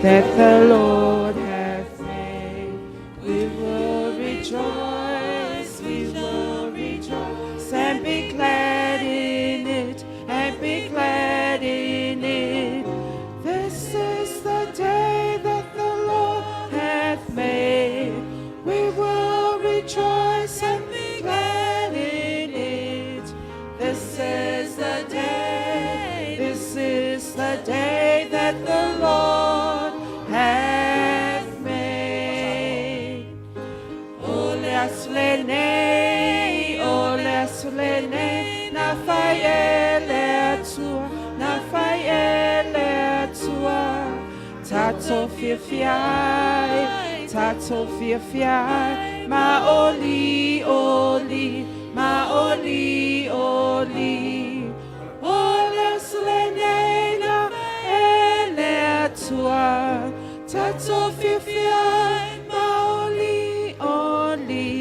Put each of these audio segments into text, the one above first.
that the Lord hath made. We will rejoice, we will rejoice, and be glad in it, and be glad in it. This is the day that the Lord hath made. We will rejoice and be glad in it. This is the day, this is the day that the Lord hath made. O le aso lenei, o le aso lenei, na fai e le Atua, na fai e le Atua. Tatou fiafia ai, tatou fiafia ai, ma oli oli, ma oli oli. O le aso lenei na fai e le Atua, tatou fiafia ai, ma oli oli.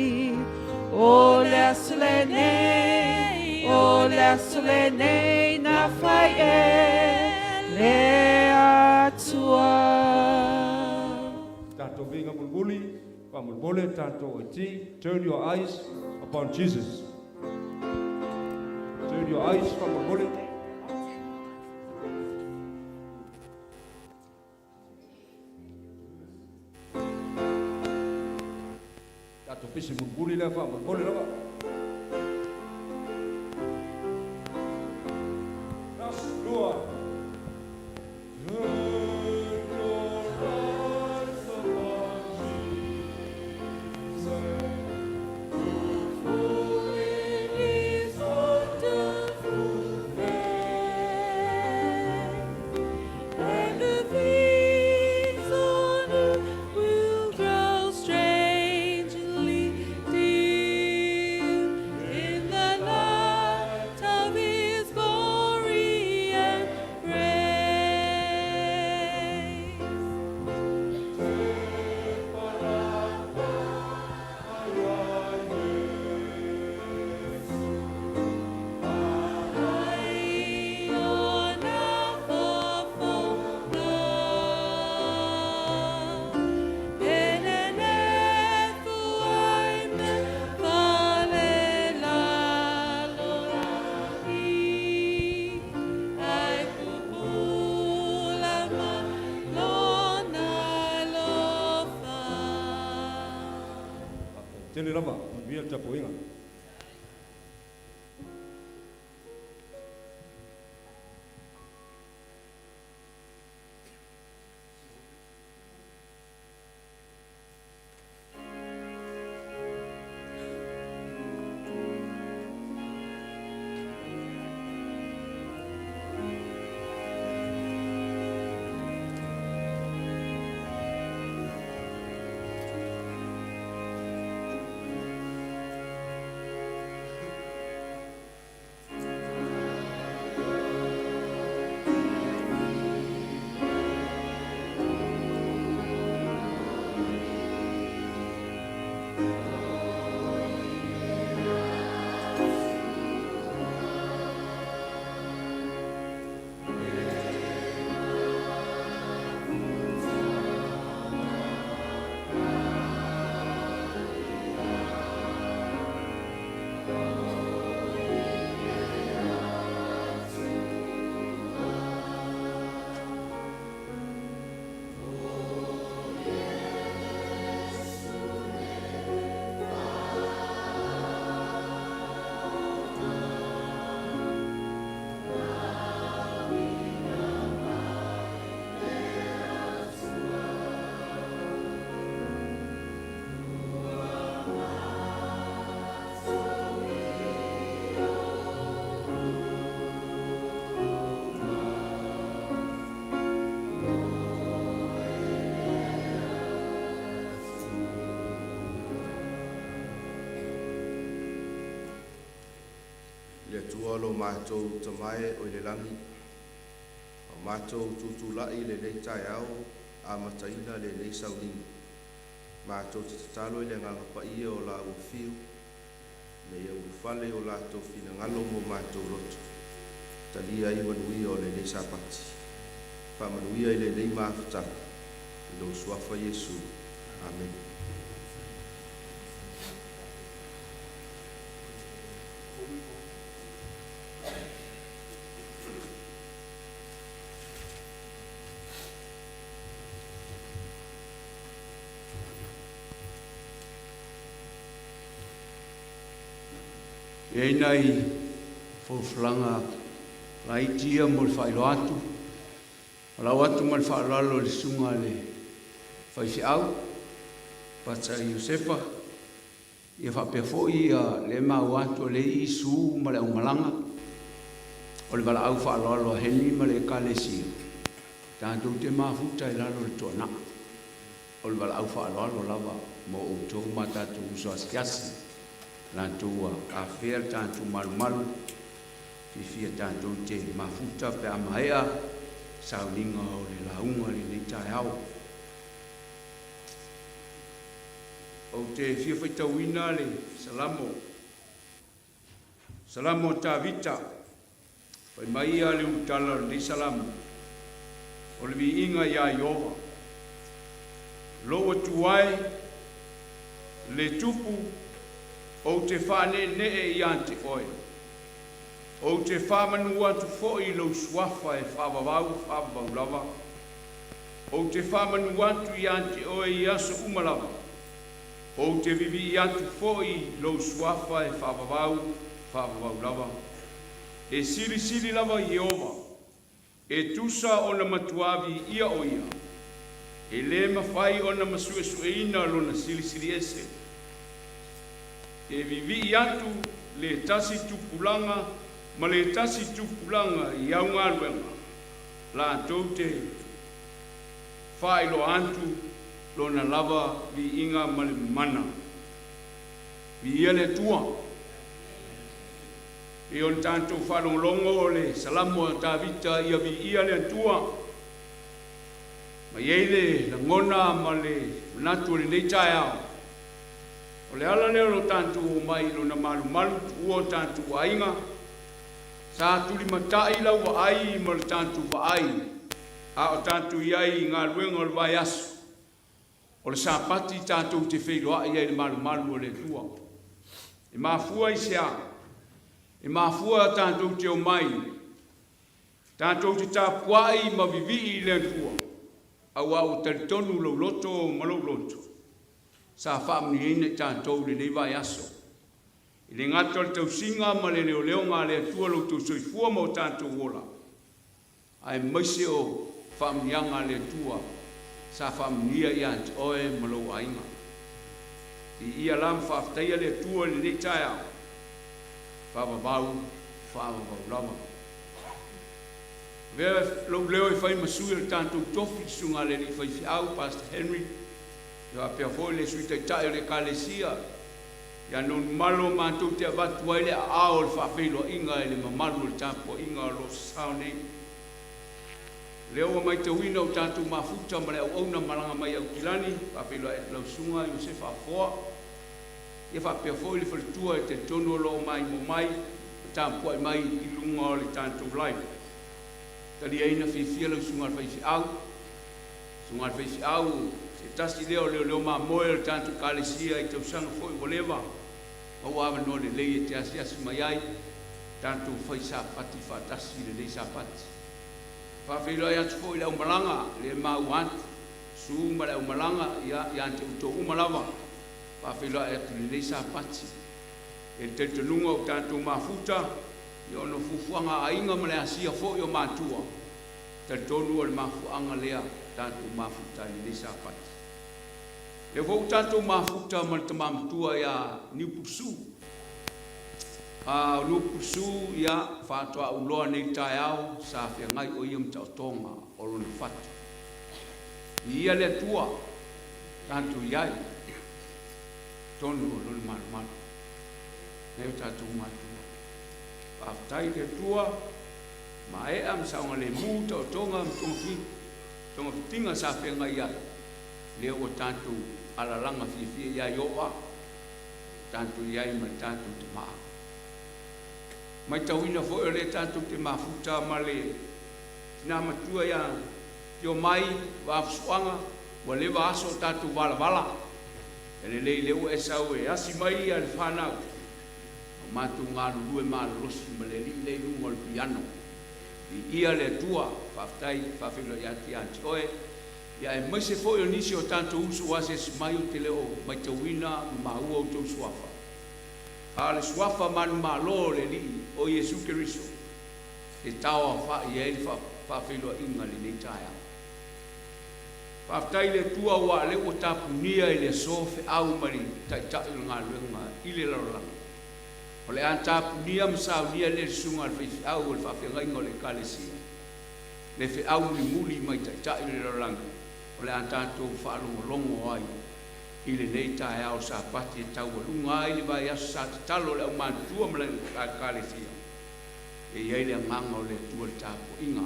O le aso lenei, o le aso lenei na fai e le Atua. Tatou viiga mulimuli, faamolemole tatou iti. Turn your eyes upon Jesus. Turn your eyes, faamolemole. Tatou pese mulimuli lea faamolemole lava. Tasi, lua. Turn your eyes upon Jesus, Full in his wonderful face, and the things on earth will grow strangely dim in the light of his glory and grace. Ai ona fofoga, e nenefu ai me falelaloai, ae pupula mai lona alofa. Tele lava, manuia le tapuaiga. Le Atua lo matou Tama e o i le lagi, ua matou tutulai i lenei taeao amataina lenei sauniga. Matou te tatalo i le Agaga Paia o la ua afio, ina ia ulufale o latou finagalo ma o matou loto, talia ai manuia o lenei Sapati. Faamanuia i lenei mafutaga. I lou Suafa Iesu. Amene. E i ai nai folafolaga laiti ia mo le faailoa atu. Valaau atu ma le faaaloalo i le susuga i le faifeau, Pasa Iosefa, ia faapea foi le maua atu a le Isu ma le aumalaga o le valaau faaaloalo a Henry ma le Ekalesia, tatou te mafuta i lalo o le tuanaa o le valaau faaaloalo lava mo outou ma tatou uso asiasi latou ua afea le tatou malumalu. Fiafia tatou te mafuta pe a maea sauniga o le lauga i lenei taeao. Ou te fia faitauina le Salamo, Salamo a Tavita. Fai mai ia le ulutala o lenei Salamo, o le viiga iā Ieova. Lou Atua e, le Tupu, ou te faaneenee ia te Oe. Ou te faamanu atu foi i lou suafa e faavavau faavavau lava. Ou te faamanu atu ia te oe i aso uma lava. Ou te vivii atu foi i lou suafa e faavavau faavavau lava. E silisili lava Ieova, e tusa ona matuā viia o ia. E lē mafai ona masuesueina lona silisili ese. E vivii atu le tasi tupulaga ma le tasi tupulaga i au galuega, latou te faailoa atu lona lava viiga ma le mana. Viia le Atua! E pei ona tatou faalogologo o le Salamo a Tavita ia viia le Atua. Ma i ai le lagona ma le manatu o lenei taeao, o le ala lea o lo tatou omai i lona malumalu tuua o tatou aiga, sa tulimatai lau vaai ma le tatou vaai a o tatou i ai i galuega o le vaiaso. O le Sapati tatou te feiloai ai i le malumalu o le Atua. E mafua i se a? E mafua tatou te omai, tatou te tapuai ma vivii i le Atua, auā ua talitonu lou loto ma lou loto, sa faamanuiaina i tatou i lenei vaiaso. E le gata o le tausiga ma le leoleoga a le Atua lo outou soifua ma o tatou ola, aemaise o faamanuiaga a le Atua sa faamanuia ia te oe ma lou aiga. Viia la ma faafetaia le Atua i lenei taeao, faavavau, faavavau lava. Avea lou leo e fai ma sui o le tatou tofi, le Susuga a le Alii Faifeau, Pastor Henry, e faapea foi le Sui Taitai o le Ekalesia, ia Nonumalo matou te avatu ai le aao o le faafeiloaiga i le mamalu o le tapuaiga o lo o sasao nei. O lea ua maitauina o tatou mafuta ma le auauna malaga mai Aukilani, faafeiloai atu lau Susuga Iosefa Afoa, ia faapea foi le faletua e talitonu o lo o maimoa mai ma tapuai mai i luga o le tatou live. Taliaina fiafia lau Susuga i le Faifeau. Susuga i le Faifeau, se tasi lea o leoleo mamoe o le tatou Ekalesia i tausaga foi ua leva, ma ua avanoa lelei e te asiasi mai ai, tatou fai Sapati faatasi i lenei Sapati. Faafeiloai atu foi i le aumalaga, le maua atu, Su ma le aumalaga, ia, ia te outou uma lava, faafeiloai atu i lenei Sapati. E le talitonuga o tatou mafuta, ia ona o fuafuaga a aiga ma le asia foi o matua, Talitonu o le mafuaaga lea tatou mafuta ai lenei Sapati. Lea foi ua tatou mafuta ma le tama matua ia Niupulusu. A o Niupulusu, ia, faatoa ou iloa nei taeao sa feagai o ia ma taotoga o lona fatu. Viia le Atua, tatou i ai totonu o lona malumalu. Nai o tatou matua. Faafetai i le Atua. Maea ma saogalemu taotoga ma togafitiga sa feagai ai, lea ua tatou alalaga fiafia ia Ieova, tatou i ai ma le tatou Tama. Matauina foi o lea tatou te mafuta ma le tina matua ia Tiomai Vaafusuaga. Ua leva aso o tatou valavala. E lelei lea ua e sau e asi mai ia le fanau. O matou galulue malolosi ma le alii lea i luga o le piano. Viia le Atua, faafetai e faafeiloai atu ia te oe, ia aemaise foi o nisi o tatou uso ua asiasi mai ou te le o maitauina ma maua outou suafa. A o le suafa manumalo o le Alii o Iesu Keriso e taoafa'i ai le faafeiloaiga i lenei taeao. Faafetai i le Atua aua o lea ua tapunia i le aso feau mai le Taitai o le galuega i le lalolagi. O le a tapunia ma saunia lea e le Susuga a le Faifeau o le Faafeagaiga o le Ekalesia, le feau mulimuli mai Taitai o le lalolagi, o le a tatou faalogologo ai i lenei taeao Sapati e taualuga ai le vaiaso sa tatalo a le aumatutua ma lana Ekalesia. E i ai le agaga o le Atua i le tapuaiga.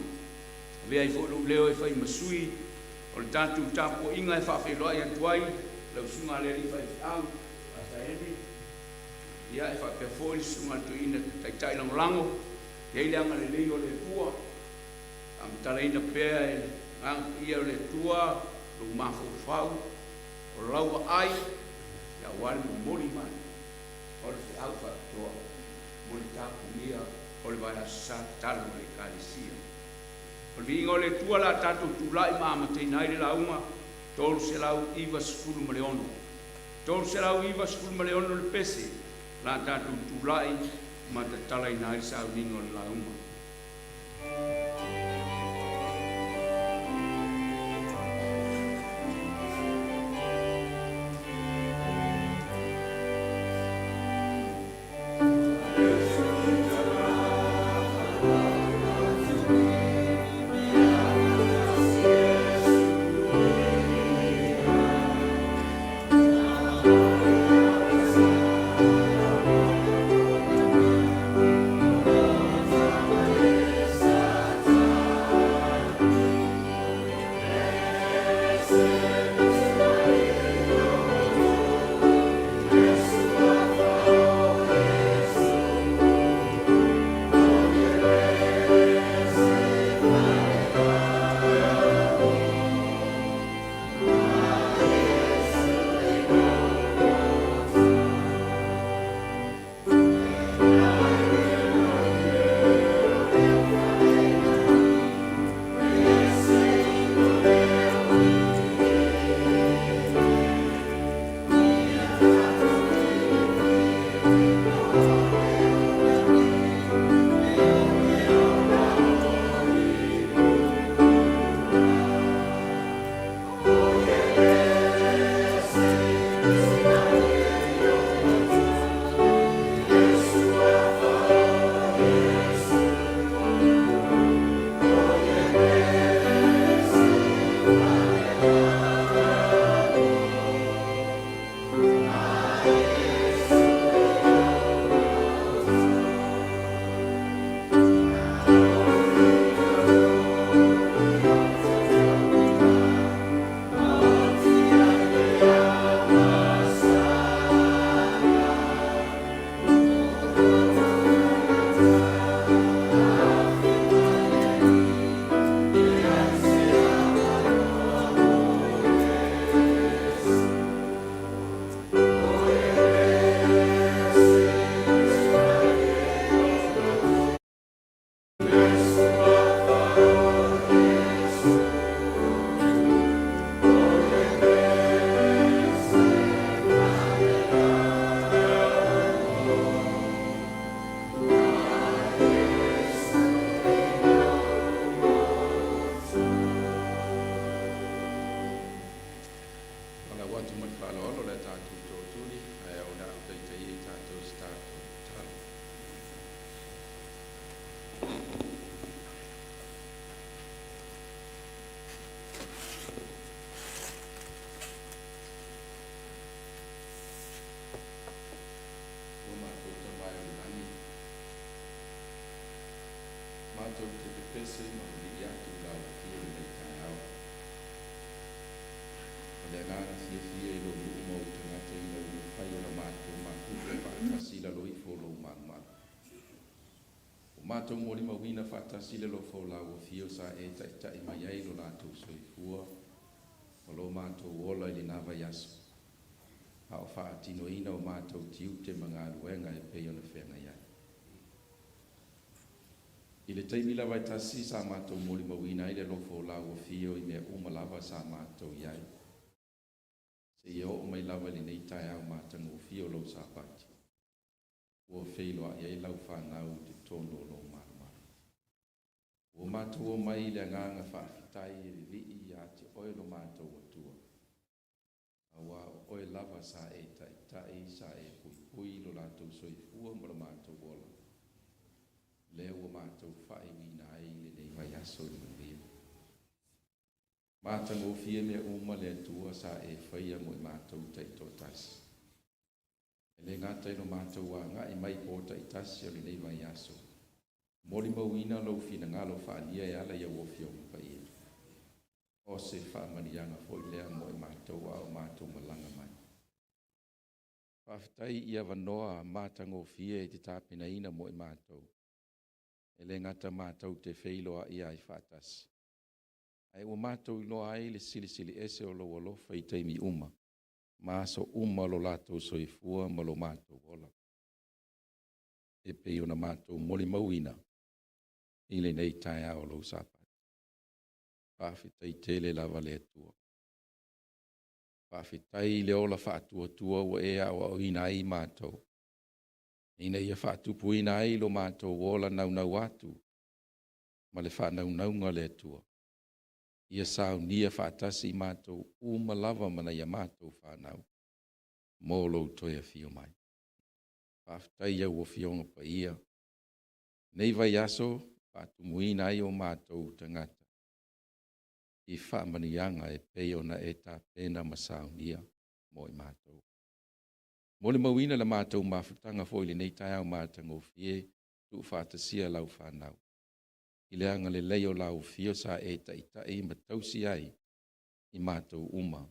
Avea ai foi lou leo e fai ma sui o le tatou tapuaiga e faafeiloai atu ai lau Susuga a le Alii Faifeau, Pastor Henry, Ia, e faapea foi le Susuga a le Toeaina Taitai Lagolago, e i ai le agalelei o le Atua, faamatalaina pea e le Agaga Paia o le Atua lou mafaufau, o lau vaai, ia aua le momoli mai o le feau faapitoa mo le tapunia o le vaiaso sa tatalo a le Ekalesia. O le viiga o le Atua la tatou tulai ma amataina ai le lauga 396. 396 le pese la tatou tulai ma tatalaina ai le sauniga o le lauga. Valaau atu ma le faaaloalo le a tatou tootuli, ae o le a ou taitaia i tatou i se tatou tatalo. Ua matou Tama e o le lagi, matou te pepese ma lilii atu i lau afio i lenei taeao. O le agaga fiafia i lou nuu ma ou tagata ina ua mafai ona matou mafuta faatasi i lalo ifo o lou malumalu. Ua matou molimauina faatasi le alofa o lau afio sa e taitai mai ai lo latou soifua. Ma lo matou ola i lena vaiaso, a o faatinoina o matou tiute ma galuega e pei ona feagai ai. I le taimi lava e tasi sa matou molimauina ai le alofa o lau Afio i mea uma lava sa matou i ai, seia oo mai lava i lenei taeao matagofie o lou Sapati, ua feiloai ai lau fanau i totonu o lou malumalu. Ua matou omai i le agaga faafetai e vivii ia te oe lo matou Atua, auā o oe lava sa e taitai, sa e puipui i lo latou soifua ma lo matou ola, lea ua matou faaiuina ai lenei vaiaso i le manuia. Matagofie mea uma le Atua sa e faia mo i matou taitoatasi. E le gata i lo matou agai mai i po taitasi o lenei vaiaso, molimauina lou finagalo faaalia e ala i au Afioga Paia. O se faamanuiaga foi lea mo i matou a o matou malaga mai. Faafetai i avanoa matagofie e te tapenaina mo i matou. E le gata matou te feiloai ai faatasi, ae ua matou iloa ai le silisiliese o lou alofa i taimi uma, ma aso uma o lo latou soifua ma lo matou ola, e pei ona matou molimauina i lenei taeao o lou Sapati. Faafetai tele lava le Atua. Faafetai i le ola faatuatua ua e aoaoina ai i matou, ina ia faatupuina ai lo matou ola naunau atu ma le faanaunauga a le Atua, ia saunia faatasi i matou uma lava ma nai a matou fanau mo lou toe afio mai. Faafetai i au Afioga Paia, nei vaiaso faatumuina ai o matou tagata i faamanuiaga e pei ona e tapena ma saunia mo i matou. Molimauina le matou mafutaga foi i lenei taeao matagofie, tuufaatasia lau fanau i le agalelei o lau Afio sa e taitai ma tausi ai i matou uma,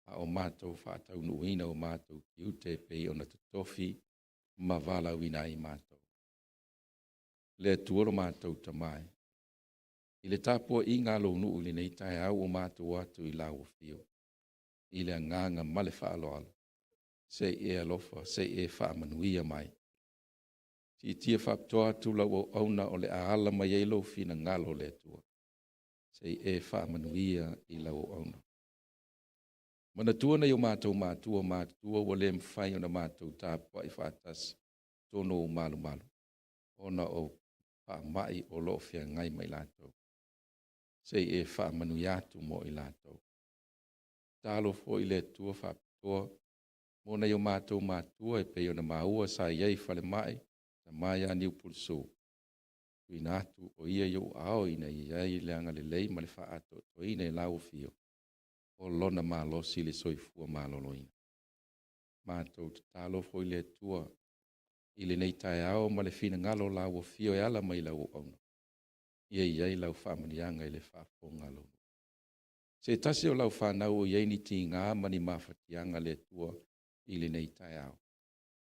a o matou faataunuuina o matou tiute e pei ona totofi ma valaauina ai matou. Le Atua lo matou Tama e, i le tapuaiga a lou nuu i lenei taeao ua matou o atu i lau Afio, i le agaga ma le faaaloalo, se i e alofa, se i e faamanuia mai. Siitia faapitoa atu lau auauna o le a ala mai ai lou finagalo, le Atua, se i e faamanuia i lau auauna. Manatua nai o matou matua matutua ua le mafai ona matou tapuai faatasi totonu o ou malumalu, ona o faamai o lo o feagai ma i latou. Se i e faamanuia atu mo i latou. Tatalo foi le Atua faapitoa mo nai o matou matua e pei ona maua sa i ai i falemai, tama ia Niupulesu, tuuina atu o ia i ou aao ina ia i ai le agalelei ma le faaatoatoaina e lau Afio o lona malosi i le soifua maloloina. Matou tatalo foi le Atua i lenei taeao ma le finagalo o lau Afio e ala mai i lau auauna, ia i ai lau faamanuiaga i le faafofoga a lou nuu. Se tasi o lau fanau o i ai ni tiga ma ni mafatiaga le Atua i lenei taeao,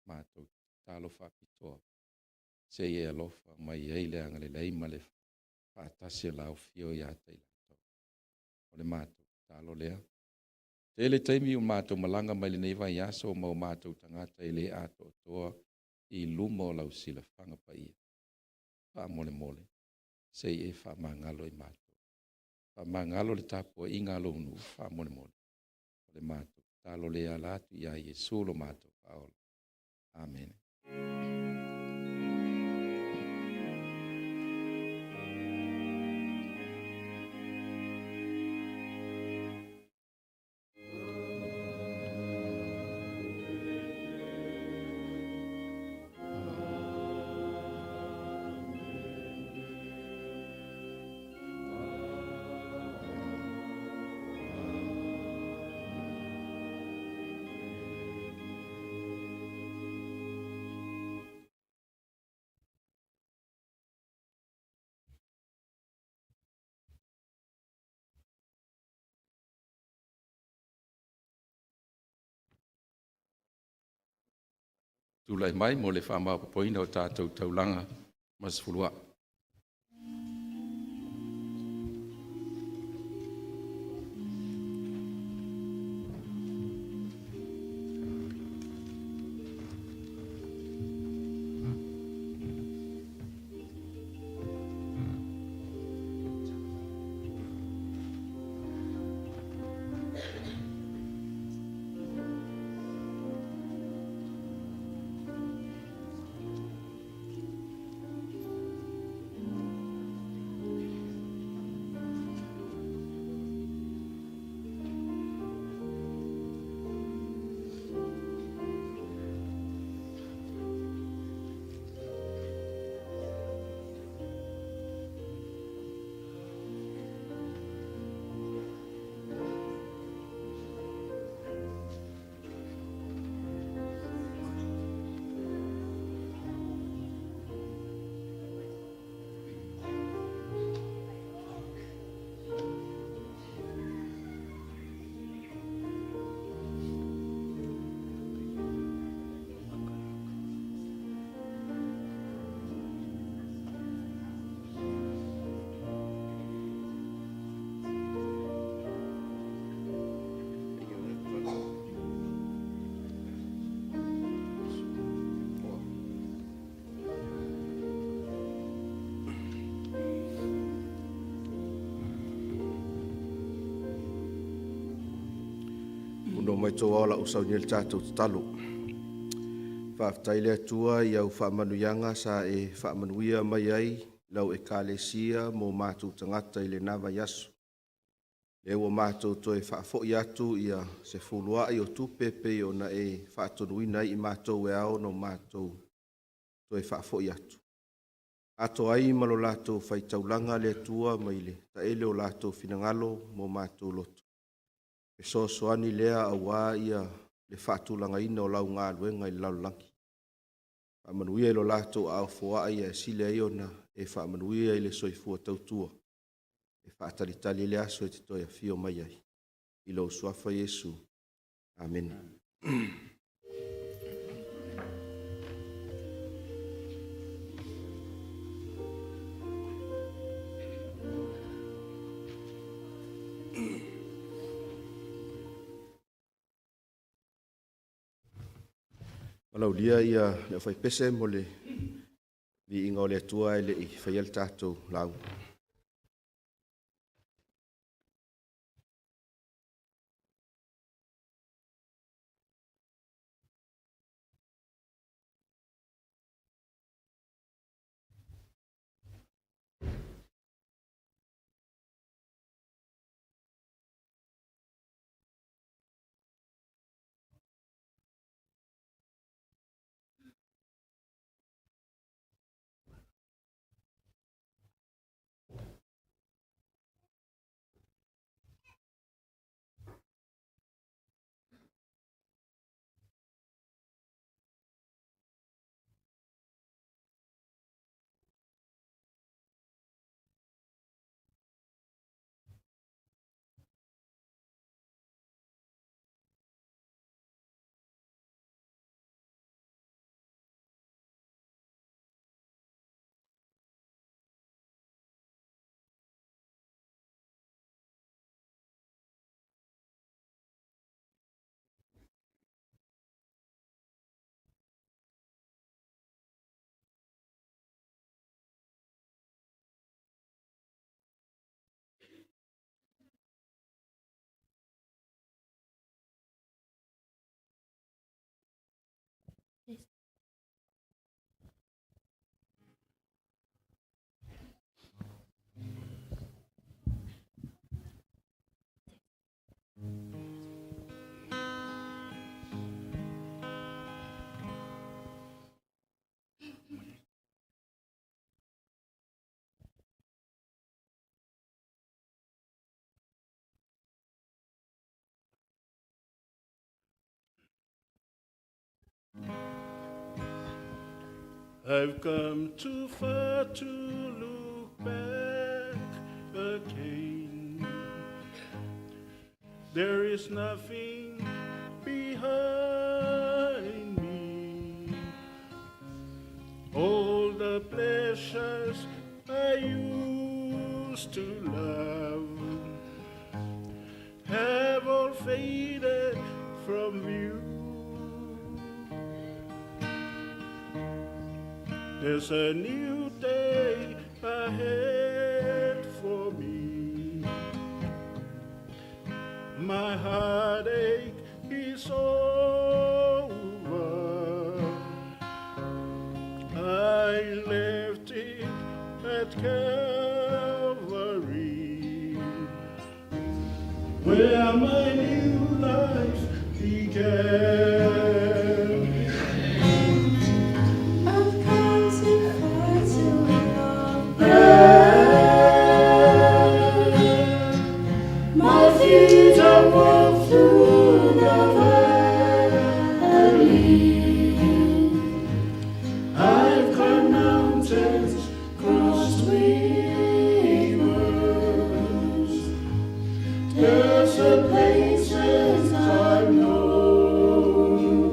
matou tatalo faapitoa, se i e alofa mai i ai le agalelei ma le faatasi o lau Afio ia te i latou. O le matou tatalo lea. Tele taimi o matou malaga mai lenei vaiaso ma o matou tagata e le atoatoa i luma o lau silafaga paia. Faamolemole, se i e faamagalo i matou. Faamagalo le tapuaiga a lou nuu, faamolemole. O le matou tatalo lea e ala atu ia Iesu lo matou Faaola. Amene. Tulai mai mo le faamaopoopoina o tatou taulaga ma sefuluai. Ono mai tō ao lau sauni le tātou tatalo. Faafetai le Atua i au faamanuiaga sa e faamanuia mai ai lau ekalesia mo matou tagata i lena vaiaso. Lea ua matou toe faafoi atu ia se fuluai o tupe pei ona e faatonuina ai i matou e ao ona matou toe faafoi atu. Atoa ai ma lo latou faitaulaga le Atua mai le taele o latou finagalo ma o matou loto, fesoasoani lea aua le faatulagaina o lau galuega i le lalolagi. Faamanuia i lo latou aao foai ae sili ai ona e faamanuia i le soifua tautua e faatalitali ai le aso e te toe afio mai ai. I lou Suafa Iesu. Amene. Valaaulia ia le aufaipese mo le viiga o le Atua ae le i faia le tatou lauga. I've come too far to look back again. There is nothing behind me. All the pleasures I used to love have all faded from view. There's a new day ahead for me. My heartache is over. I left it at Calvary, where my new life began. I've come too far to look back. My feet have walked through the valley. I've climbed mountains, crossed rivers, desert places I've known.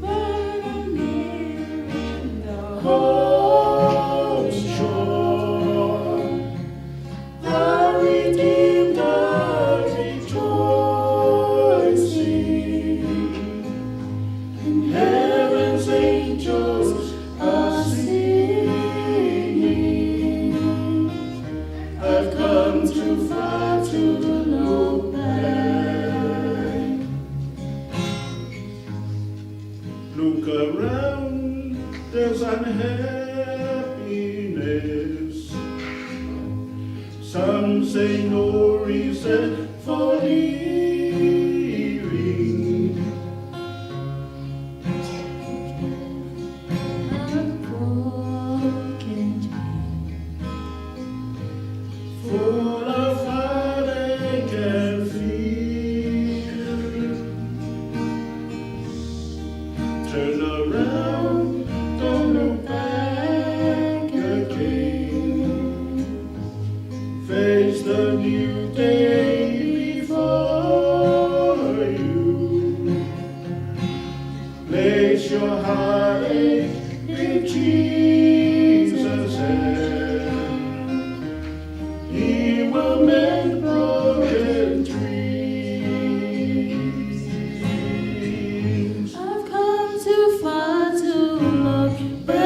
But I'm nearing the Home shore, the redeemed are rejoicing, and heaven's angels are singing. Darkness. Some say no reason for living. A broken dream. Full of heartache and fear. Turn around, don't look back again. Face the new day before you. Place your heartache in Jesus' hand. He will mend broken dreams. I've come too far to look back.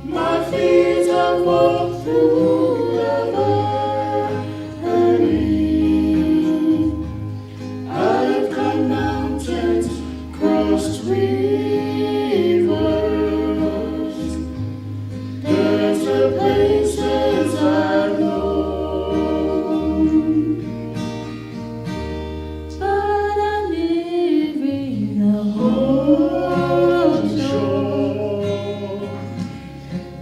My feet have walked through the valley. I've climbed mountains, crossed rivers, desert places I've known. But I'm nearing the home shore.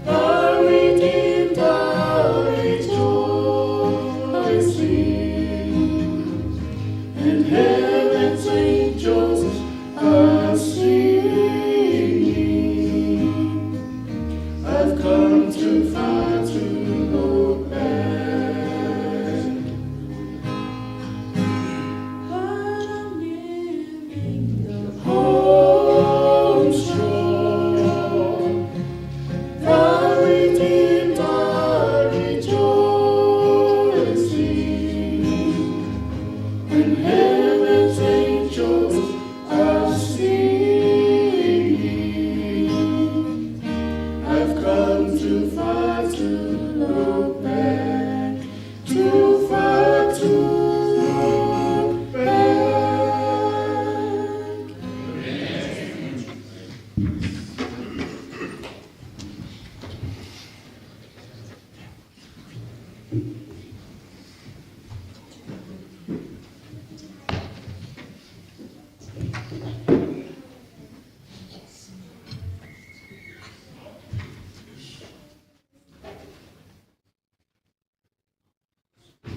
The redeemed are rejoicing, and heaven's angels are singing. I've come too far to look back. But I'm nearing the Home shore, the redeemed are rejoicing, and heaven's angels are singing. I've come too far to look back, too far to look back.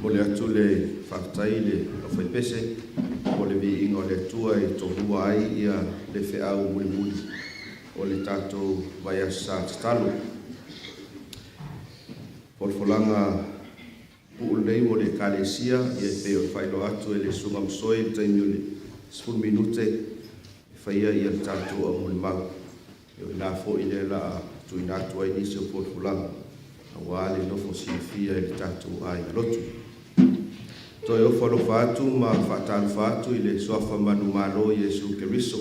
Mo le atu le faafetai le aufaipese mo le viiga o le Atua e tohua ai ia le feau mulimuli o le tatou vaiaso sa tatalo. Folafolaga puu lenei mo le Ekalesia ia e pei ona faailoa atu e le Susuga Masoe i le taimi o le 10 minute e faia ia le tatou aumolimau. E o ina foi lea o le a tuuina atu ai nisi o folafolaga auā le nofo silafia e le tatou aiga lotu. Toe ofo alofa atu ma faatalofa atu i le suafa manumalo Iesu Keriso.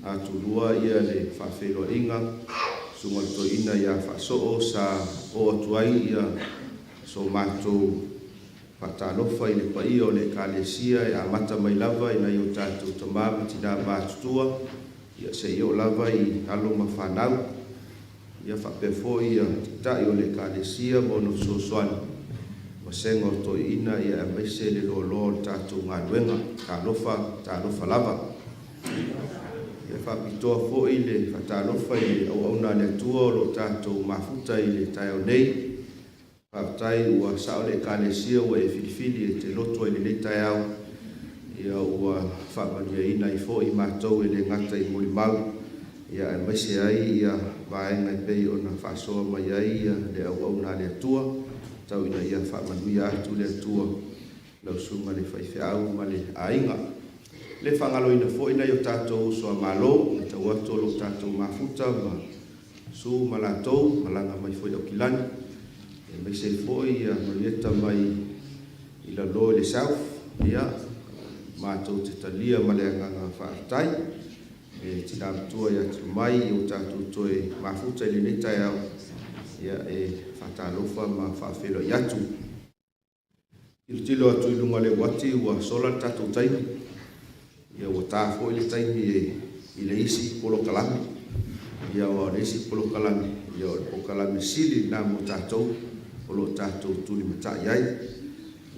Atulua ia le faafeiloaiga susuga i le toeaina ia Faasoo sa oo atu ai ia so matou faatalofa i le paia o le Ekalesia e amata mai lava i nai o tatou tama ma tina matutua ia seia oo lava i alo ma fanau ia faapea foi ia taitai o le Ekalesia ma ona fesoasoani vasega o toeaiina ia aemaise le loaloa o le tatou galuega. Talofa, talofa lava. Ia faapitoa foi le faatalofa i le auauna a le Atua o lo o tatou mafuta i le taeao nei. Faafetai ua sao le Ekalesia ua e filifili e te loto ai i lenei taeao, ia ua faamanuiaina ai foi matou e le gata i molimau, ia aemaise ai ia vaega e pei ona faasoa mai ai ia le auauna a le Atua, tau ina ia faamanuia atu le Atua lau susuga i le faifeau ma le aiga. E le faagaloina foi nai o tatou uso a Malo, matau atu o lo o tatou mafuta ma Su ma latou, malaga mai foi Aukilani, aemaise ai foi ia Marieta mai i lalo i le South, ia, matou te talia ma le agaga faafetai. E tina matua ia Tulumai ua tatou toe mafuta i lenei taeao, ia, e faatalofa ma faafeiloai atu. Tilotilo atu i luga o le uati ua sola le tatou taimi, ia ua ta foi le taimi i le isi polokalame. Ia aua o le isi polokalame, ia o le polokalame sili lena mo tatou o lo o tatou tulimatai ai.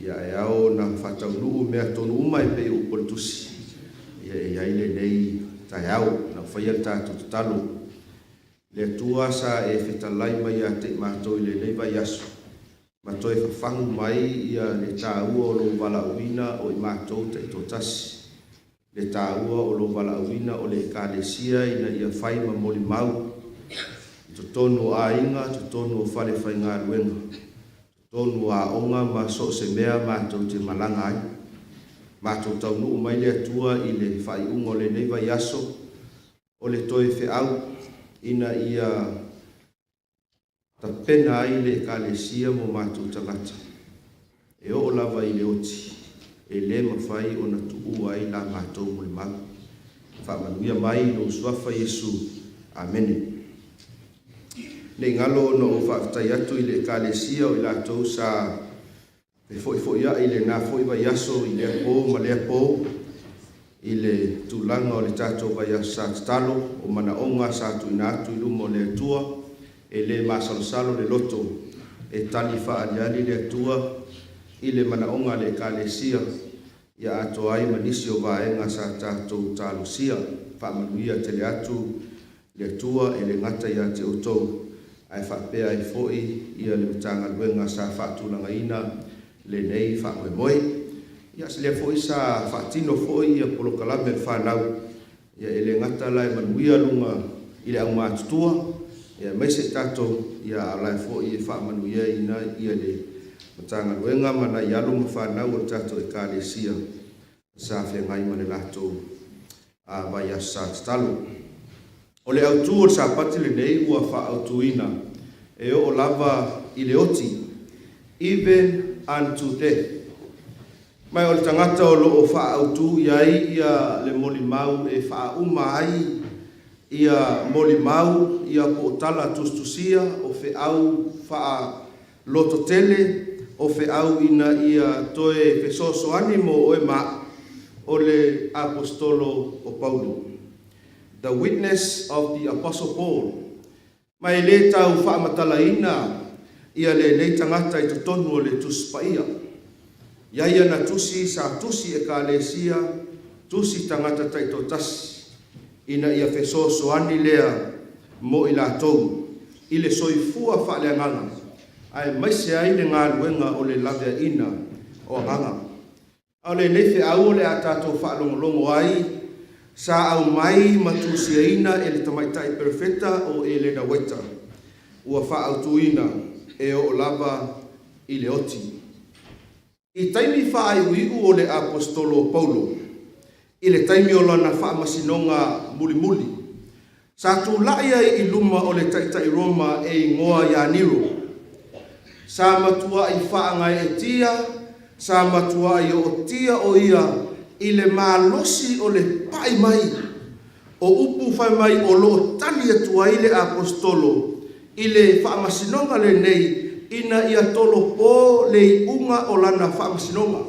Ia e ao ona faataunuu mea tonu uma e pei o upu a le Tusi, ia e i ai lenei taeao. Na faia le tatou tatalo. Le Atua sa e fetalai mai ia te i matou i lenei vaiaso, ma toe fafagu mai ia le taua o lou valaauina o i matou taitoatasi, le taua o lou valaauina o le Ekalesia ina ia fai ma molimau i totonu o aiga, totonu o falefaigaluega, totonu o aoga ma so o se mea matou te malaga ai. Matou taunuu mai le Atua i le faaiuga o lenei vaiaso, o le toe feau ina ia tapena ai le Ekalesia ma o matou tagata, e oo lava i le oti, e le mafai ona tuua ai la matou molimau. Faamanuia mai i lou Suafa Iesu. Amene. Ne i galo ona ou faafetai atu i le Ekalesia o i latou sa fefoifoiai i lena foi vaiaso i lea po ma lea po i le tulaga o le tatou vaiaso sa tatalo o manaoga sa tuuina atu i luma o le Atua. E le masalosalo le loto e tali faaaliali le Atua i le manaoga a le Ekalesia, ia atoa ai ma nisi o vaega sa tatou talosia. Faamanuia tele atu le Atua e le gata ia te outou, ae faapea ai foi ia le Matagaluega sa faatulagaina lenei faamoemoe. Ia lea foi sa faatino foi ia polokalame a le fanau, ia e le gata la e manuia luga i le aumatutua, ia aemaise tatou, ia a o la e foi e faamanuiaina ia le Matagaluega ma nai alo ma fanau o le tatou Ekalesia sa feagai ma le latou vaiaso sa tatalo. O le autu o le Sapati lenei ua faaautuina e oo lava i le oti, even unto death. Ma o le tagata o lo o faaautu i ai ia le molimau e faauma ai ia molimau ia po o tala tusitusia o feau faalototele o feau ina ia toe fesoasoani mo oe ma o le Aposetolo o Paulo. The Witness of the Apostle Paul. Ma e le tau faamatalaina ia lenei tagata i totonu o le Tusi Paia. Ia ia na tusi sa tusi Ekalesia, tusi tagata taitoatasi, ina ia fesoasoani lea mo i latou i le soifua faaleagaga, aemaise ai le galuega o le laveaiina o agaga. A o lenei feau o le a tatou faalogologo ai, sa aumai ma tusiaina e le tamaitai perofeta o Elena Uaita, ua faaautuina e oo lava i le oti. I taimi faaiuiu o le Aposetolo o Paulo, i le taimi o lana faamasinoga mulimuli, sa tulai ai i luma o le Taitai Roma e igoa ia Nero. Sa matuai faagaeetia, sa matuai ootia o ia i le malosi o le pai mai o upu fai mai o lo o tali atu ai le Aposetolo i le faamasinoga lenei ina ia tolopo le iuga o lana faamasinoga,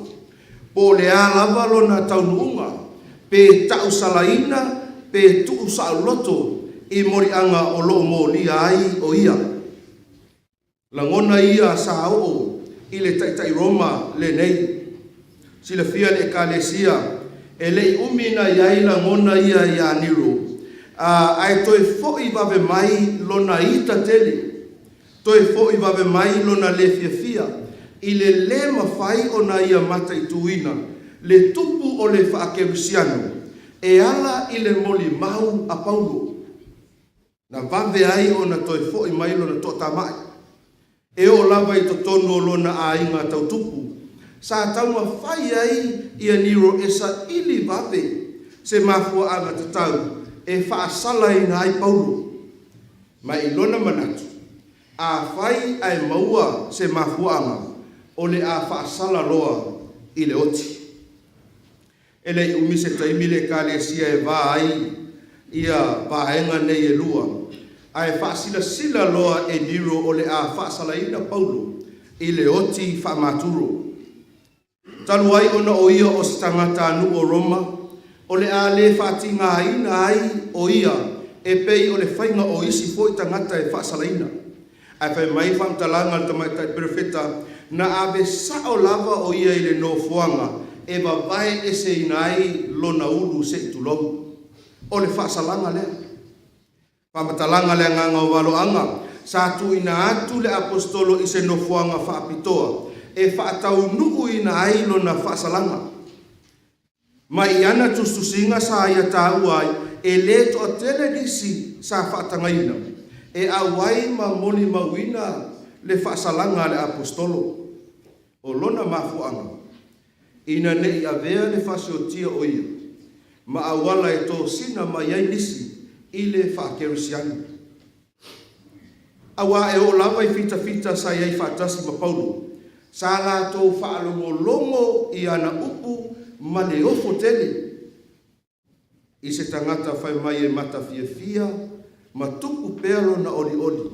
po o le a lava lona taunuuga, pe tausalaina pe tuusaoloto i moliaga o lo o molia ai o ia. Lagona ia sa oo i le Taitai Roma lenei. Silafia e le Ekalesia, e le i umi na i ai lagona ia ia Nero, ae toe foi vave mai lona ita tele, toe foi vave mai lona le fiafia i le lē mafai ona ia mataituina le tupu o le faakerisiano e ala i le molimau a Paulo. Na vave ai ona toe foi mai lona toatamai, e oo lava i totonu o lona aiga tautupu, sa taumafai ai ia Nero e saili vave se mafuaaga tatau e faasalaina ai Paulo. Ma i lona manatu, afai ae maua se mafuaaga, o le a faasala loa i le oti. E le i umi se taimi le Ekalesia e va ai ia vaega nei e lua, ae faasilasila loa e Nero o le a faasalaina Paulo i le oti faamaturo. Talu ai ona o ia o se tagatanuu o Roma, o le a le faatigaina ai o ia e pei o le faiga o isi foi tagata e faasalaina. Ae fai mai faamatalaga a le tamaitai perofeta, na ave sao lava o ia i le nofoaga e vavae eseina ai lona ulu se i tulou. O le faasalaga lea. Faamatalaga a le Agaga o Valoaga, sa tuuina atu le Aposetolo i se nofoaga faapitoa e faataunuuina ai lona faasalaga. Mai i ana tusitusiga sa ia taua ai, e le toatele nisi sa faatagaina e auai ma molimauina le faasalaga a le Aposetolo. O lona mafuaaga, ina ne i avea le faasiotia o ia ma auala e tosina mai ai nisi i le faakerisiano. Aua e oo lava i fitafita sa i ai faatasi ma Paulo, sa latou faalogologo i ana upu ma le ofo tele i se tagata fai mai e matafiafia ma tupu pea lona olioli,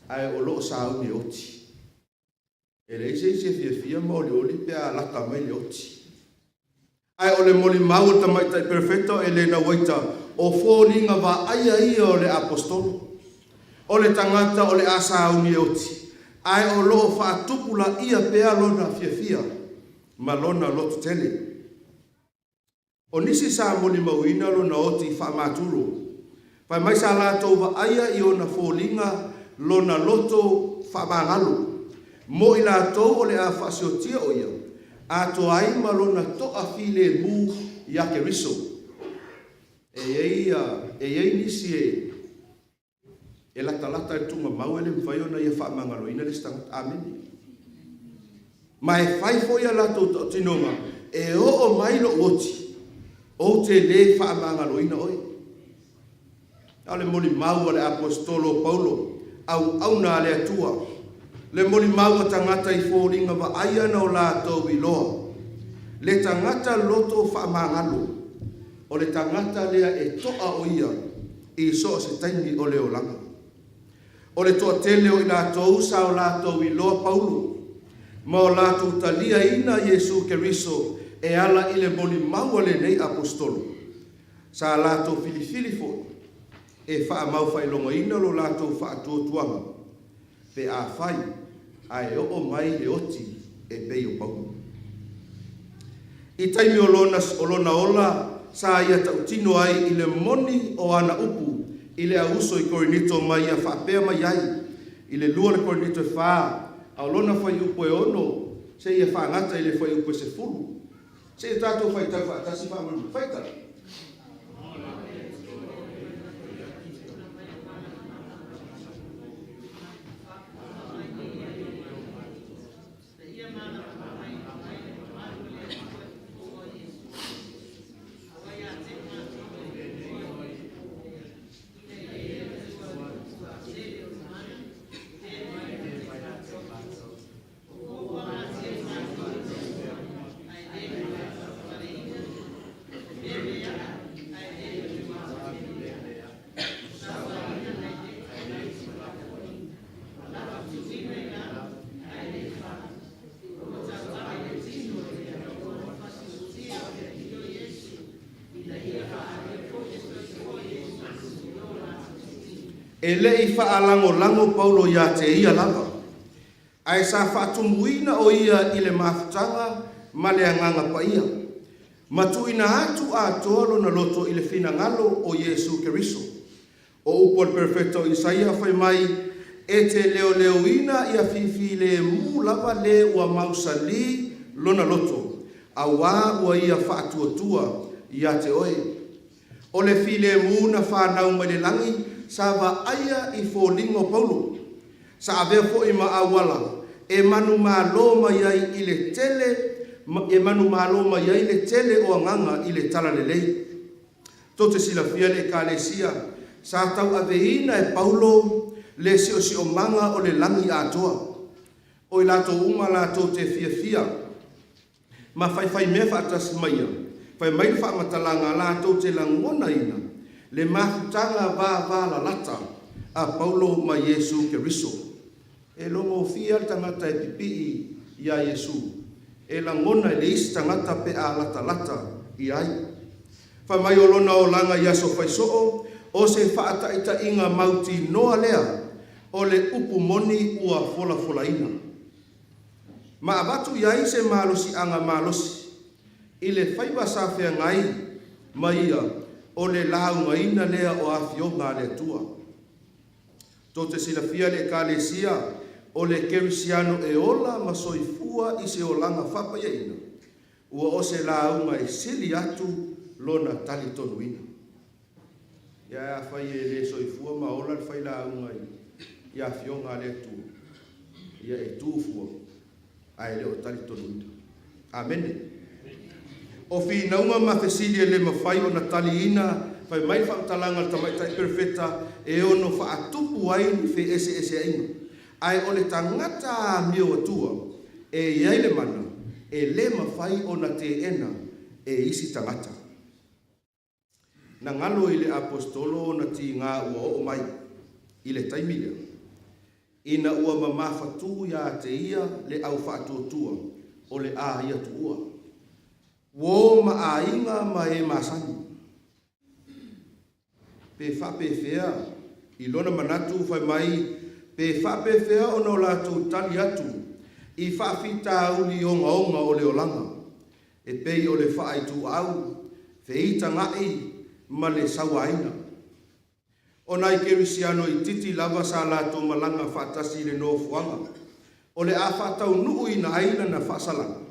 ae o lo o sauni e oti. E leai se isi e fiafia ma olioli pe a lata mai le oti. Ae o le molimau a le tamaitai perofeta o Elena Uaita, o foliga vaaia ia o le Aposetolo, o le tagata o le a sauni e oti, ae o lo o faatupulaia pea lona fiafia ma lona lototele. O nisi sa molimauina lona oti faamaturo, fai mai sa latou vaaia i ona foliga lona loto faamagalo, mo i latou o le a faasiotia o ia, atoa ai ma lona toafilemu ia Keriso. E i ai nisi e latalata i le tuugamau e le mafai ona ia faamagaloina le isi tagata. Amene. Ma e fai foi a latou tautinoga, e oo mai lou oti, ou te le faamagaloina oe. A o le molimau a le Aposetolo o Paulo, auauna a le Atua, le molimau a tagata i foliga vaaia na o latou iloa, le tagata loto faamagalo, o le tagata lea e toa o ia i so o se taimi o le olaga. O le toatele o i latou sa o latou iloa Paulo, ma o latou taliaina Iesu Keriso e ala i le molimau a lenei Aposetolo, sa latou filifili foi e faamau-faailogaina lo latou faatuatuaga pe afai ae oo mai le oti e pei o Paulo. I taimi o lona ola sa ia tautino ai i le moni o ana upu i le auuso i Korinito ma ia faapea mai ai i le 2 Korinito e 4, a o lona fuaiupu e 6 seia faagata i le fuaiupu e 10. Seia tatou faitau faatasi faamolemole. Faitau. E le i faalagolago Paulo ia te ia lava, ae sa faatumuina o ia i le mafutaga ma le Agaga Paia, ma tuuina atu atoa lona loto i le finagalo o Iesu Keriso. O upu a le perofeta o Isaia fai mai, e te leoleoina ia fifilemu lava le ua mausali lona loto, auā ua ia faatuatua ia te oe. O le filemu na fanau mai le lagi sa vaaia i foliga o Paulo, sa avea foi ma auala e manumalo mai ai i le tele e manumalo mai ai le tele o agaga i le talalelei. Tou te silafia le Ekalesia sa tauaveina e Paulo le siosiomaga o le lagi atoa. O i latou uma latou te fiafia ma faifaimea faatasi mai ia, fai mai le faamatalaga latou te lagonaina le mafutaga vavalalata a Paulo ma Iesu Keriso. E logofia le tagata e pipii iā Iesu, e lagona e le isi tagata pe a latalata i ai. Fai mai o lona olaga i aso faisoo, O se faataitaiga mautinoa lea o le upu moni ua folafolaina. Ma avatu i ai se malosiaga malosi i le faiva sa feagai ma ia o le laugaina lea o afioga a le Atua. Tou te silafia le Ekalesia o le Kerisiano e ola ma soifua i se olaga faapaiaina, ua o se lauga e sili atu lona talitonuina. Ia ae afai e le soifua ma ola le failauga i afioga a le Atua, ia e tu fua ae le o talitonuina. Amene. O finauga ma fesili e le mafai ona taliina, fai mai le faamatalaga a le Tamaitai Perofeta, e ono faatupu ai ni feeseeseaiga. Ae o le tagata amio atua e i ai le mana e le mafai ona teena e isi tagata. Na galo i le Aposetolo ona tiga ua oo mai i le taimi lea, ina ua mamafatū ia te ia le au faatuatua o le a ia tuua, uō ma aiga ma e masani. Pe faapefea i lona manatu fai mai pe faapefea ona o latou tali atu i faafitauli ogaoga o le olaga, e pei o le faaituau, feitaga'i ma le sauaina. O nai Kerisiano itiiti lava sa latou malaga faatasi i le nofoaga o le a faataunuuina ai lana faasalaga,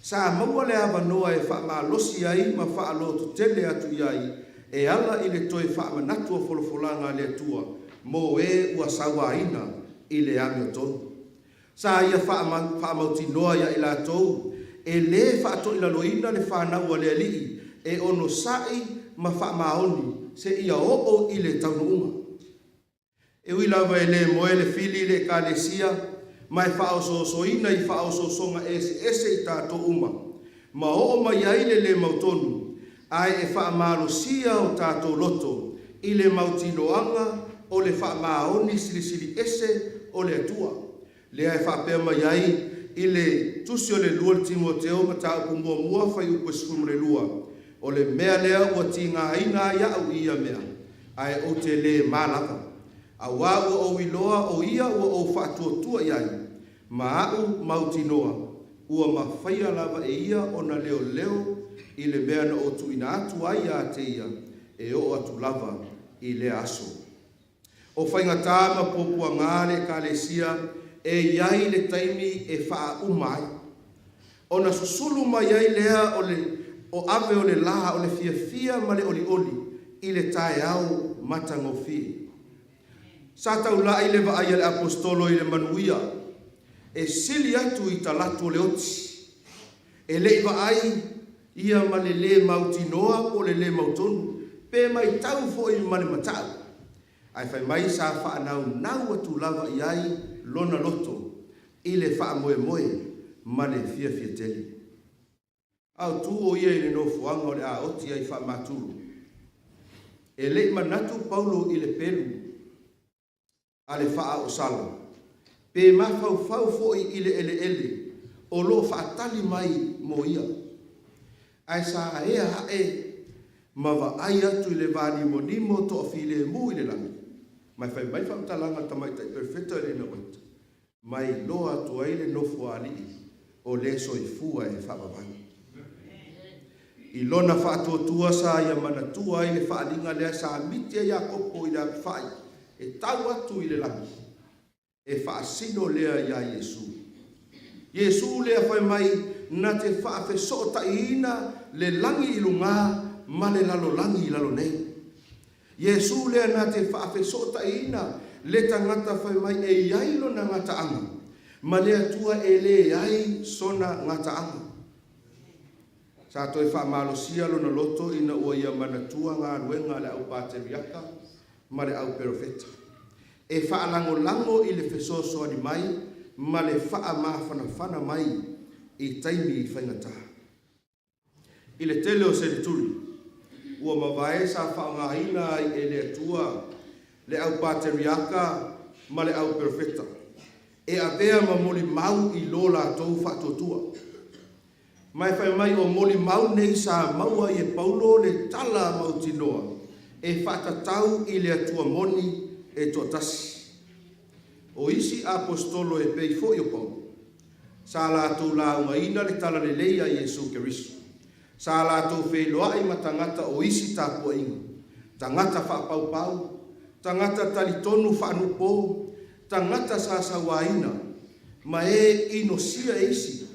sa maua le avanoa e faamalosi ai ma faalototele atu i ai e ala i le toe faamanatu o folafolaga a le Atua mo e ua sauaina i le amiotonu. Sa ia faamautinoa ia i latou e lē faatoilaloina le fanau a le Alii e onosa'i ma faamaoni seia oo i le taunuuga. E ui lava e lē moe le fili i le Ekalesia ma e faaosoosoina i faaosoosoga eseese i tatou uma ma oo mai ai le lē mautonu, ae e faamalosia o tatou loto i le mautinoaga o le faamaoni silisili ese o le Atua, lea e faapea mai ai i le Tusi o le Lua Timoteo Mataupu muamua fuaiupu e 12, O le mea lea ua tigaina ai au i ia mea, ae ou te lē ma lava, auā ua ou iloa o ia ua ou faatuatua i ai, ma aʻu mautinoa, ua mafaia lava e ia ona leoleo i le mea na ou tuuina atu ai ia te ia, e oo atu lava i lea aso. O faigata ma puapuaga le Ekalesia e i ai le taimi e faauma ai, ona susulu mai ai lea o le o ave o le lā o le fiafia ma le olioli i le taeao matagofie. Sa taula'i le vaai a le Aposetolo i le manuia e sili atu i talaatu o le oti. E le i vaai ia ma le lē mautinoa po o le lē mautonu, pe maitau foi ma le mata'u, ae fai mai sa faanaunau atu lava i ai lona loto i le faamoemoe ma le fiafia tele. A o tu o ia i le nofoaga o le a oti ai faamatulu. E le i manatu Paulo i le pelu a le faaoosala, pe mafaufau foi i le eleele o lo o faatali mai mo ia, ae sa ea ae ma vaai atu i le vanimonimo toafilemu i le lagi, ma e fai mai le faamatalaga a le tamaitai perofeta Elena White, ma e iloa atu ai le Nofoalii o le soifua e faavavau. I lona faatuatua sa ia manatua ai le faaaliga lea sa miti ai Iakopo i le apefai e tau atu i le lagi, e faasino lea iā Iesu. Iesu lea fai mai na te faafesootaiina le lagi i lugā ma le lalolagi i lalo nei. Iesu lea na te faafesootaiina le tagata fai mai e i ai lona gataaga ma le Atua e leai sona gataaga. Sa toe faamalosia lona loto ina ua ia manatua galuega a le au pateriaka ma le au perofeta, e faalagolago i le fesoasoani mai ma le faamafanafana mai i taimi faigata. I le tele o seneturi ua mavae sa faaaogaina ai e le Atua le au pateriaka ma le au perofeta e avea ma molimau i lo latou faatuatua. Ma e fai mai o molimau nei sa maua ai e Paulo le tala mautinoa e faatatau i le Atua moni e toatasi. O isi Aposetolo e pei foi o Paulo, sa latou laugaina le Talalelei a Iesu Keriso. Sa latou feiloai ma tagata o isi tapuaiga, tagata faapaupau, tagata talitonu faanuupo, tagata sa sauaina, ma e inosia e isi,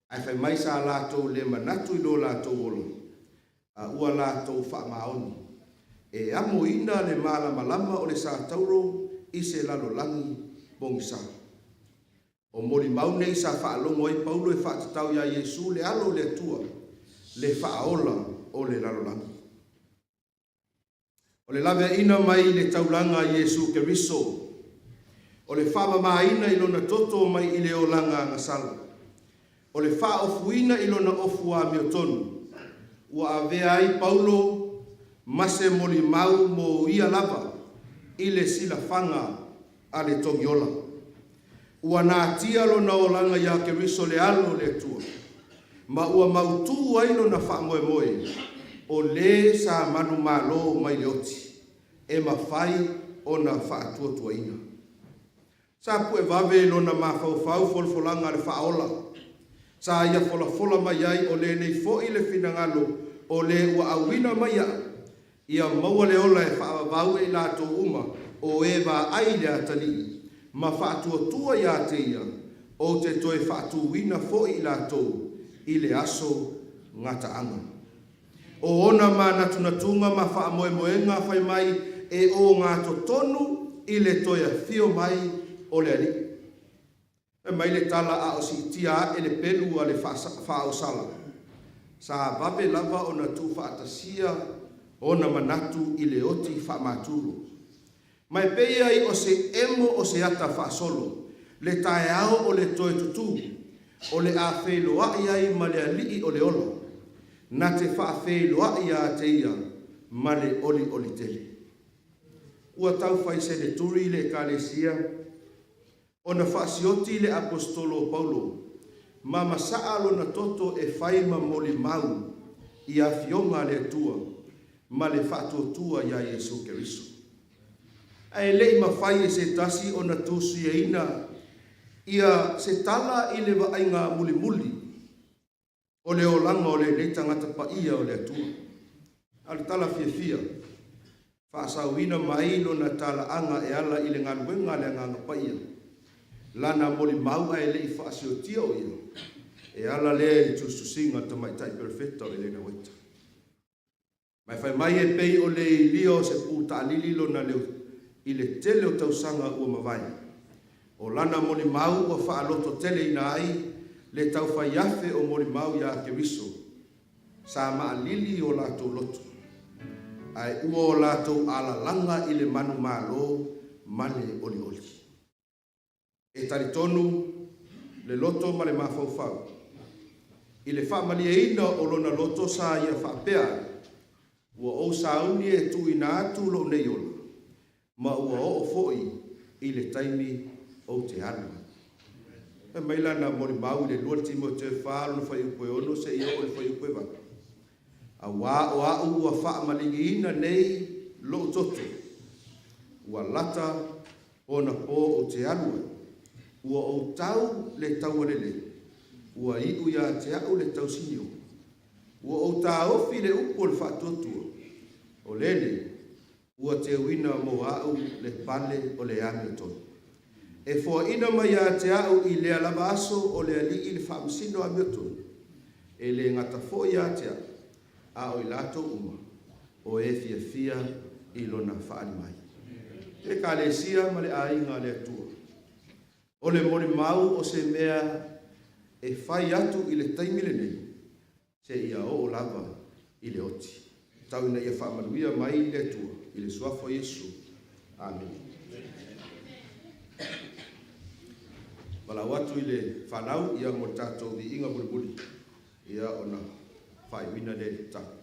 ae fai mai sa latou le manatu i lo latou ola, a ua latou faamaoni e amoina le malamalama o le satauro i se lalolagi pogisa. O molimau nei sa faalogo ai Paulo e faatatau iā Iesu le Alo o le Atua, le Faaola o le lalolagi. O le laveaiina mai le taulaga a Iesu Keriso, o le faamamaina i Lona toto mai i le olaga agasala, o le faaofuina i Lona ofu amiotonu, ua avea ai Paulo ma se molimau mo ia lava i le silafaga a le Togiola. Ua natia lona olaga iā Keriso le Alo o le Atua, ma ua mautū ai lona faamoemoe o lē sa manumalo mai le oti, e mafai ona faatuatuaina. Sa pue vave i lona mafaufau folafolaga a le Faaola, sa ia folafola mai ai o lenei foi le finagalo o lē ua auina mai aʻu, ia maua le ola e faavavau e i latou uma o e vaai i le atalii ma faatuatua iā te ia, ou te toe faatūina foi i latou i le aso gataaga. O ona manatunatuga ma faamoemoega fai mai e ogatotonu i le toe afio mai o le Alii. Fai mai le tala a o siitia ae le pelu a le faaosala, sa vave lava ona tuufaatasia ona manatu i le oti faamaturo. Ma e pei ai o se emo o se ata faasolo le taeao o le toe tutū, o le a feiloai ai ma le Alii o le ola, na te faafeiloai ia te ia ma le olioli tele. Ua tau fai seneturi le Ekalesia ona faasioti le Aposetolo o Paulo ma masaa lona toto e fai ma molimau i afioga a le Atua ma le faatuatua iā Iesu Keriso. Ae le i mafai e se tasi ona tusiaina ia se tala i le vaaiga mulimuli o le olaga o lenei tagata paia o le Atua. A o le tala fiafia, faasaoina mai lona talaaga e ala i le galuega a le Agaga Paia, lana molimau ae le i faasiotia o ia, e ala lea i le tusitusiga a le tamaitai perofeta o Elena Uaita. Ma e fai mai e pei o le ilia o se pu taalili lona leo i le tele o tausaga ua mavae. O lana molimau ua faalototeleina ai le taufai afe o molimau iā Keriso, sa maalili o latou loto, ae ua o latou alalaga i le manumalo ma le olioli. E talitonu le loto ma le mafaufau i le faamalieina o lona loto sa ia faapea ai, Ua ou sauni e tuuina atu lou nei ola, ma ua oo foi i le taimi ou te alu ai. Fai mai lana molimau i le 2 Timoteo 4 lona fuaiupu e 6 seia oo i le fuaiupu e 8, Auā o a'u ua faamaligiina nei lo'u toto, ua lata ona po ou te alu ai, ua ou tau le taua lelei, ua iu ia te a'u le tausinio, ua ou taofi le upu o le faatuatua, o lenei ua teuina mo a'u le pale o le amiotonu, e foaina mai ia te a'u i lea lava aso o le Alii le faamasino amiotonu, e le gata foi ia te a'u, a o i latou uma o e fiafia i lona faaali mai. Le Ekalesia ma le aiga a le Atua. O le molimau o se mea e fai atu i le taimi lenei seia oo lava i le oti. Tau ina ia faamanuia mai le Atua i le Suafa o Iesu. Amene. Valaau atu i le fanau ia mo le tatou viiga mulimuli ia ona faaiuina lea i le tatalo.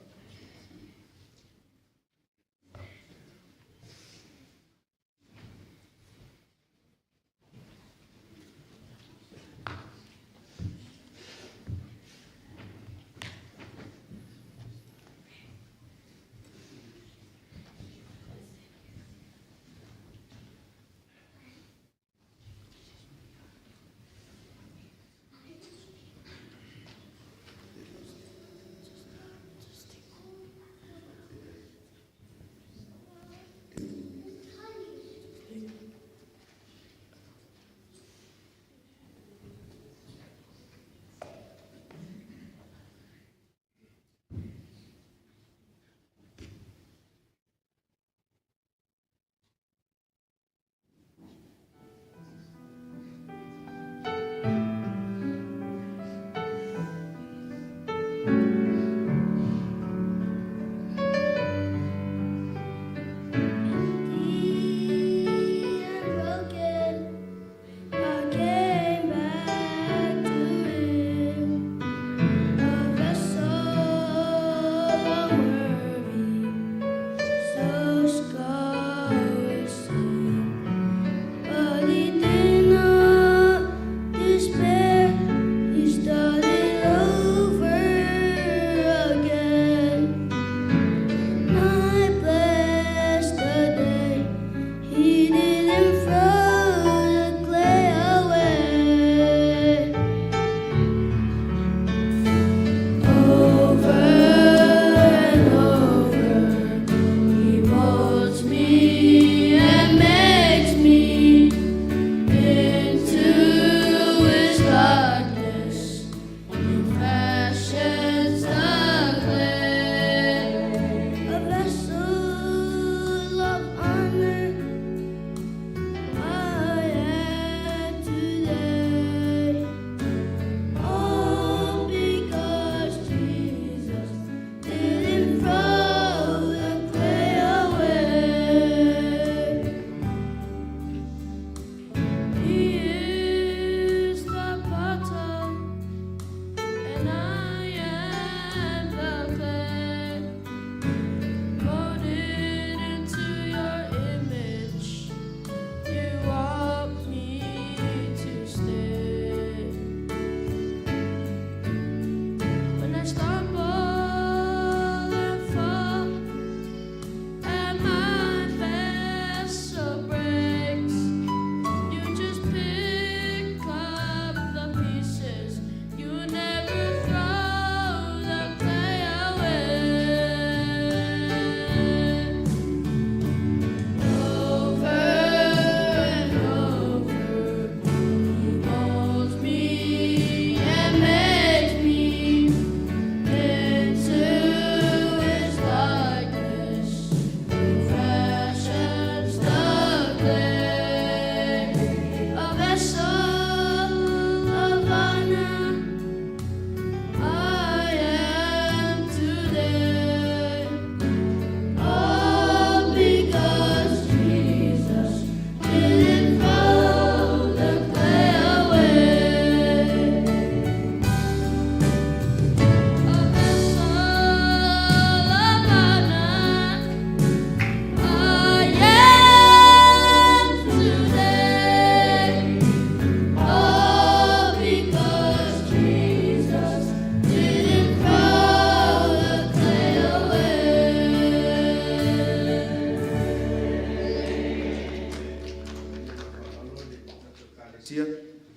Ekalesia,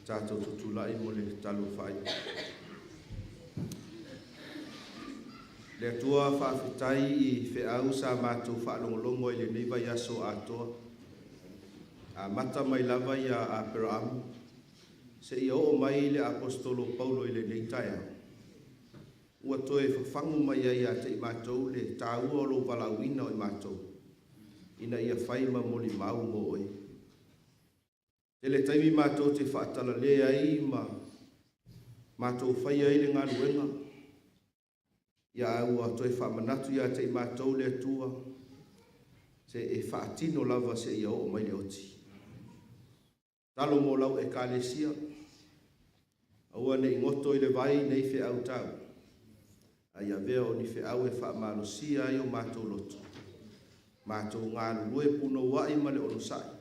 tatou tutulai mo le tatalo faaiu. Le Atua faafetai i feau sa matou faalogologo ai lenei vaiaso atoa. Amata mai lava ia Aperaamu, seia oo mai le Aposetolo Paulo i lenei taeao. Ua toe fafagu mai ai ia te i matou le taua o lou valaauina o i matou, ina ia fai ma molimau mo oe. Tele taimi matou te faatalale ai ma matou faia ai le galuega, ia ae ua toe faamanatu ia te i matou le Atua, se e faatino lava seia oo mai le oti. Talo mo lau Ekalesia, aua ne i goto i le vai nei feau tau, a ia avea o ni feau e faamalosia ai o matou loto, matou galulue punouai ma le onosai,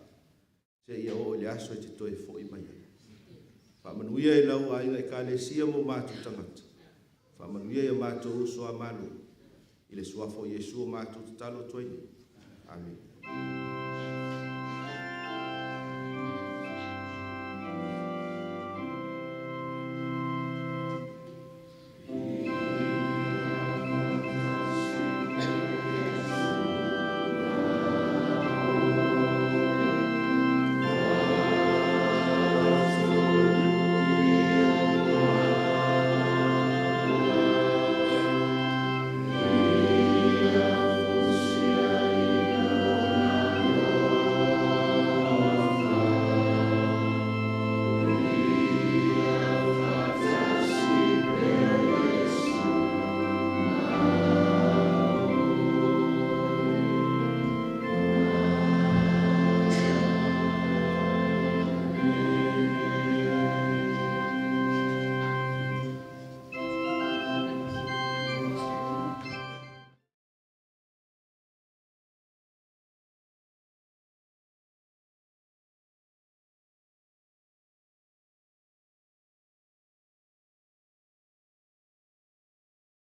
seia oo i le aso e te toe foi mai ai. Faamanuia i lau aiga Ekalesia ma o matou tagata, faamanuia i o matou uso a Malo, i le suafa o Iesu o matou tatalo atu ai nei. Amene.